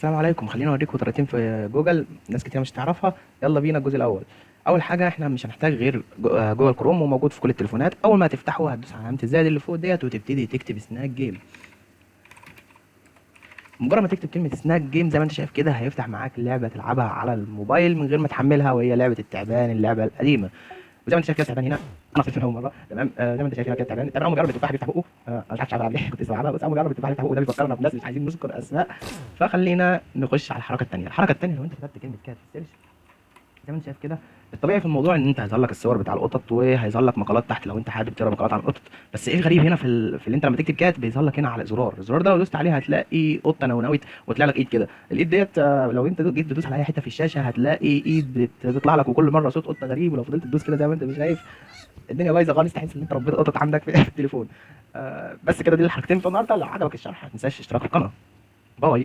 السلام عليكم. خلينا اوريكم طريقتين في جوجل ناس كتير مش تعرفها. يلا بينا الجزء الاول. اول حاجة احنا مش هنحتاج غير جوجل كروم، وموجود في كل التليفونات. اول ما هتفتحه هتدوس على علامة الزائد اللي فوق ديت وتبتدي تكتب Snake Game. مجرد ما تكتب كلمة Snake Game زي ما انت شايف كده هيفتح معاك لعبه تلعبها على الموبايل من غير ما تحملها، وهي لعبه التعبان، اللعبة القديمة. وزي ما انت شايف كده تعبان هنا، انا خسرت اول مرة، تمام. زي ما انت شايف هنا كده تعبان، التعبان اول ما بيقرب التفاح بيفتح بقه. انا مش عارف العب ليه، كنت لسه بلعبها، بس اول ما بيقرب التفاح بيفتح بقه، ده بيفكرنا بناس مش عايزين نذكر اسماء. فخلينا نخش على الحركة الثانية. الحركة الثانية لو انت كتبت كلمة cat في ال search زي ما انت شايف كده، الطبيعي في الموضوع ان انت هيظهر لك الصور بتاع القطط، وهيظهر لك مقالات تحت لو انت حابب تقرا مقالات عن القطط. بس ايه الغريب هنا في اللي انت لما تكتب cat بيظهر لك هنا على زرار، الزرار ده لو دوست عليه هتلاقي قطة نونوت وطلع لك ايد كده. الايد ديت، لو انت جيت تدوس على اي حتة في الشاشة هتلاقي ايد بتطلع لك، وكل مرة صوت قطة غريب. ولو فضلت تدوس كده زي ما انت مش شايف الدنيا بايظة خالص، تحس ان انت ربيت قطط عندك في التليفون. بس كده، دي الحركتين بتوع النهارده. لو عجبك الشرح ما تنساش اشتراك في القناة. bye.